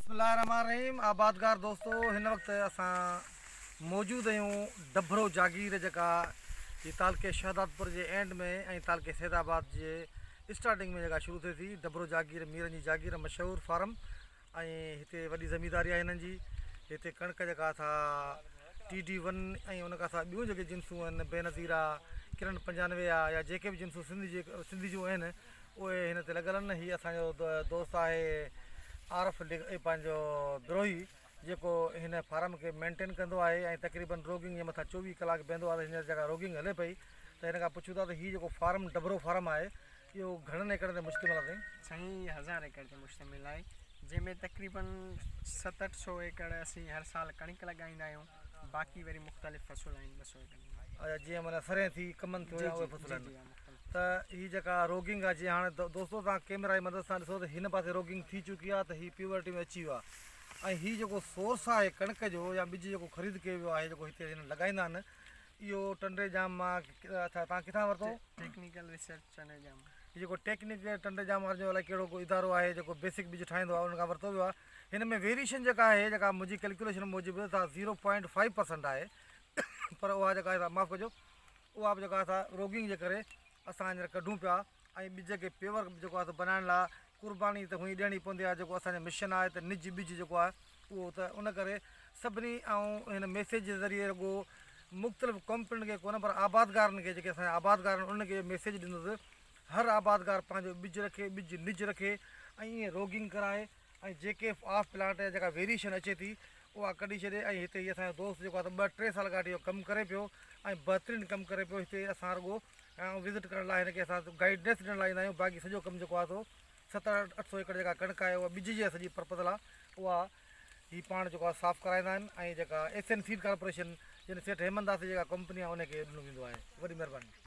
بسم الله الرحمن الرحيم آبادگار دوستو هن وقت اسان موجود آهيون ڊڀرو جاگير جيڪا هي تعلقي شهدادپور جي اينڊ ۾ ۽ تعلقي سيد آباد جي اسٽارٽنگ ۾ جيڪا شروع ٿئي ٿي ڊڀرو جاگير ميرن جي جاگير مشهور فارم ۽ هتي وڏي زمينداري آهي هنن جي هتي ڪڻڪ جيڪا سا ٽي ڊي ون ۽ ان کان سواء ٻيون جيڪي جنسون آهن بينظير آ ڪرن 95 آ يا جيڪي به جنسون سنڌ جي سنڌ جون آهن اهي هن تي لڳل آهن. هي اسان جو دوست آهي عارف پنهنجو بروهي جيڪو هن فارم کي مينٽين ڪندو آهي ۽ تقريبن روگنگ جي مٿان 24 ڪلاڪ بيهندو آهي ته هينئر جيڪا روگنگ هلي پئي ته هن کان پڇون ٿا ته هي جيڪو فارم ڊڀرو فارم آهي اهو گهڻن ايڪڙن تي مشتمل آهي سائين؟ سائين هي هزار ايڪڙ تي مشتمل آهي جنهن ۾ تقريبن ست اٺ سو ايڪڙ اسين هر سال ڪڻڪ لڳائيندا آهيون باقي وري مختلف فصل آهن 200 ايڪڙ ۾. اڇا جيئن معنيٰ سرهين ٿي ڪمند ٿيو يا اهي فصل آهن. جي جي مختلف. ته هي جيڪا روگنگ آهي جيئن هاڻي دوستو توهان ڪيمرا جي مدد سان ڏسو ته هن پاسي روگنگ ٿي چڪي آهي ته هي پيورٽي ۾ اچي ويو آهي ۽ هي جيڪو سورس آهي ڪڻڪ جو يا ٻج جيڪو خريد ڪيو ويو آهي جيڪو هتي هن لڳائيندا آهن اهو ٽنڊي ڄام مان اڇا توهان ڪٿان ورتو؟ ٽيڪنيڪل ريسرچ ٽنڊي ڄام. هي جيڪو ٽيڪنيڪل ٽنڊي ڄام وارن جو الائي ڪهڙو ڪو ادارو آهي جيڪو بيسڪ ٻج ٺاهيندو آهي ان کان ورتو ويو آهي هن ۾ ويريشن جيڪا آهي جيڪا منهنجي ڪيلڪيوليشن موجب سا زيرو پوائنٽ فائيو پرسنٽ آهي پر اها جيڪا آهي سا معاف ڪجو اها به جيڪا آهي سا روگنگ جي ڪري اسان هينئر ڪڍون پيا ۽ ٻج کي پيور جيڪو آهي سو بنائڻ لاء قرباني ته هونئن ڏيڻي پوندي آهي جيڪو اسان جو مشن آهي ته نج ٻج جيڪو آهي اهو ته ان ڪري سڀني آئون هن ميسيج جي ذريعي رڳو مختلف ڪمپنين کي ڪونه پر آبادگارن کي جيڪي اسان جا آبادگار آهن انهن کي اهو ميسيج ڏيندس هر آبادگار پنهنجو ٻج رکي ٻج نج رکي ۽ ائين روگنگ ڪرائي ۽ جيڪي آف پلانٽ يا جيڪا ويريشن اچي ٿي اها ڪڍي ڇڏي ۽ هتي هي اسان جو دوست جيڪو آهي ٻه ٽي سال کان وٺي اهو ڪم ڪري پيو ۽ بهترين ڪم ڪري پيو هتي اسان رڳو وزٽ ڪرڻ لاء هن کي اسان گائيڊنس ڏيڻ لاء ايندا آهيون باقي سڄو ڪم جيڪو آهي سو ست اٺ سو ايڪڙ جيڪا ڪڻڪ آهي اها ٻج جي سڄي پرپز لاء اها هي پاڻ جيڪو آهي صاف ڪرائيندا آهن ۽ جيڪا ايس اين سيڊ ڪارپوريشن يعني سيٺ هيمن داس جي جيڪا ڪمپني آهي ان کي ڏنو ويندو آهي وڏي مهرباني.